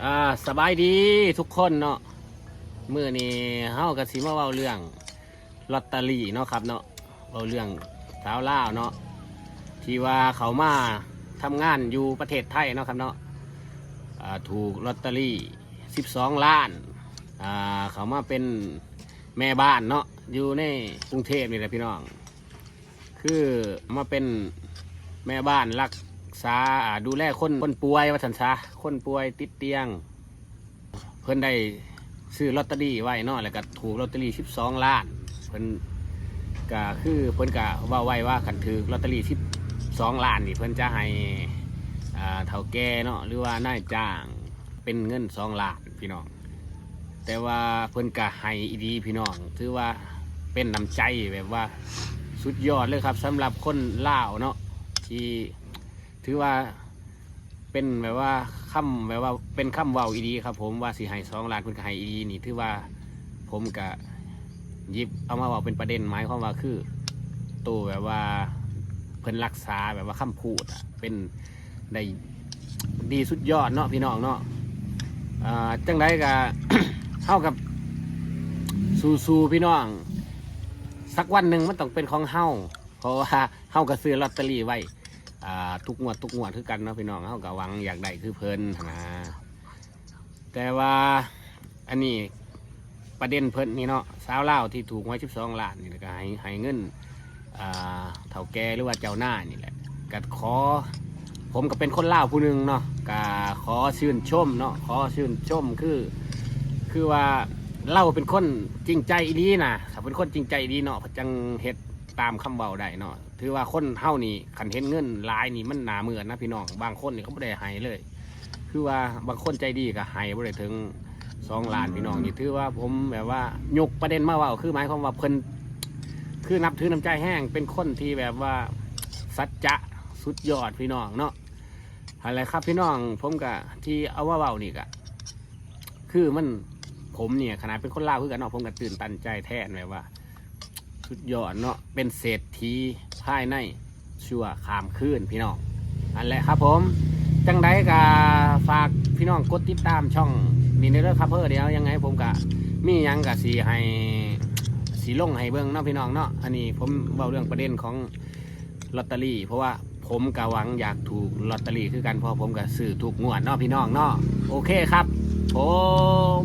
ອ່າ ສະບາຍດີທຸກຄົນເນາະ, ມື້ນີ້ເຮົາກໍຊິມາເວົ້າເລື່ອງລອດຕະລີເນາະຄັບເນາະ, ເວົ້າເລື່ອງສາວລາວເນາະ ທີ່ວ່າເຂົ້າມາທຳງານຢູ່ປະເທດໄທເນາະຄັບເນາະ, ອ່າ ຖືກລອດຕະລີສິບສອງລ້ານ, ອ່າ ເຂົ້າມາເປັນແມ່ບ້ານເນາະ ຢູ່ໃນກຸງເທບນີ້ແຫຼະພີ່ນ້ອງ. ຄືມາເປັນແມ່ບ້ານລັກສາ ອ່າ ດູແລຄົນ ຄົນປ່ວຍວ່າຊັ້ນຊະ, ຄົນປ່ວຍຕິດຕຽງ. ເພິ່ນໄດ້ຊື້ລອດຕະລີໄວ້ເນາະ ແລ້ວກໍຖືກລອດຕະລີສິບສອງລ້ານ. ເພິ່ນກໍຄື ເພິ່ນກໍເວົ້າໄວ້ວ່າ ຄັນຖືກລອດຕະລີສິບສອງລ້ານນີ້ ເພິ່ນຈະໃຫ້ ອ່າ ເຖົ້າແກ່ເນາະ ຫຼືວ່ານາຍຈ້າງ ເປັນເງິນສອງລ້ານພີ່ນ້ອງ. ແຕ່ວ່າເພິ່ນກະໃຫ້ອີ່ຫຼີພີ່ນ້ອງ, ຖືວ່າເປັນນ້ຳໃຈແບບວ່າສຸດຍອດເລີຍຄັບ ສຳລັບຄົນລາວເນາະ ທີ່ຖືວ່າເປັນແບບວ່າຄຳ ແບບວ່າເປັນຄຳເວົ້າອີ່ຫຼີຄັບຜົມ ວ່າຊິໃຫ້ສອງລ້ານ ເພິ່ນກະໃຫ້ອີ່ຫຼີນີ້ ຖືວ່າຜົມກະຫຍິບເອົາມາເວົ້າເປັນປະເດັນ ໝາຍຄວາມວ່າຄືໂຕແບບວ່າເພິ່ນລັກສາແບບວ່າຄຳພູດອະ ເປັນ ໄດ້ດີສຸດຍອດເນາະພີ່ນ້ອງເນາະ. ເອີ ຈັ່ງໃດກະ ເຮົາກັບສູ້ໆ ພີ່ນ້ອງ, ສັກວັນໜຶ່ງມັນຕ້ອງເປັນຂອງເຮົາ ເພາະວ່າເຮົາກໍຊື້ລອດຕະລີໄວ້ ອ່າ ທຸກງວດ ທຸກງວດຄືກັນເນາະພີ່ນ້ອງ, ເຮົາກໍຫວັງຢາກໄດ້ຄືເພິ່ນຫັ້ນນາ. ແຕ່ວ່າອັນນີ້ປະເດັນເພິ່ນນີ້ເນາະ, ຊາວລາວທີ່ຖືກຫວຍສິບສອງລ້ານນີ້ ແລ້ວກໍໃຫ້ ໃຫ້ເງິນ ອ່າ ເຖົ້າແກ່ ຫຼືວ່າເຈົ້ານາຍນີ້ແຫຼະ. ກໍຂໍ ຜົມກໍເປັນຄົນລາວຜູ້ໜຶ່ງເນາະ, ກໍຂໍຊື່ນຊົມເນາະ, ຂໍຊື່ນຊົມ ຄື ຄືວ່າລາວເປັນຄົນຈິງໃຈອີ່ຫຼີນະ, ຖ້າເປັນຄົນຈິງໃຈອີ່ຫຼີເນາະ ເພິ່ນຈັ່ງເຮັດຕາມຄຳເວົ້າໄດ້ເນາະ. ຖືວ່າຄົນເຮົານີ້ ຄັນເຫັນເງິນຫຼາຍນີ້ ມັນໜ້າເມື່ອນະພີ່ນ້ອງ, ບາງຄົນນີ້ເຂົາບໍ່ໄດ້ໃຫ້ເລີຍ. ຄືວ່າບາງຄົນໃຈດີກໍໃຫ້ບໍ່ໄດ້ເຖິງສອງລ້ານພີ່ນ້ອງ. ນີ້ຖືວ່າຜົມແບບວ່າຍົກປະເດັນມາເວົ້າ ຄືໝາຍຄວາມວ່າເພິ່ນ ຄືນັບຖືນ້ຳໃຈແຮງ, ເປັນຄົນທີ່ແບບວ່າສັດຈະສຸດຍອດພີ່ນ້ອງເນາະ. ຫັ້ນແຫຼະຄັບພີ່ນ້ອງ, ຜົມກະທີ່ເອົາມາເວົ້ານີ້ກະ ຄືມັນ ຜົມນີ້ຂະໜາດເປັນຄົນລາວຄືກັນເນາະ, ຜົມກໍຕື່ນຕັນໃຈແທນ ແບບວ່າສຸດຍອດເນາະ, ເປັນເສດຖີພາຍໃນຊົ່ວຂ້າມຄືນພີ່ນ້ອງ. ອັນແຫຼະຄັບຜົມ, ຈັ່ງໃດກໍຝາກພີ່ນ້ອງກົດຕິດຕາມຊ່ອງນີ້ເດີຄັບເດີ. ດຽວຍັງໄງຜົມກໍມີຫຍັງກໍຊິໃຫ້ ຊິລົງໃຫ້ເບິ່ງເນາະພີ່ນ້ອງເນາະ. ອັນນີ້ຜົມເວົ້າເລື່ອງປະເດັນຂອງ ລອດຕະລີ, ເພາະວ່າຜົມກະຫວັງຢາກຖືກລອດຕະລີຄືກັນ, ເພາະວ່າຜົມກະຊື້ທຸກງວດເນາະພີ່ນ້ອງເນາະ. ໂອເຄຄັບຜົມ.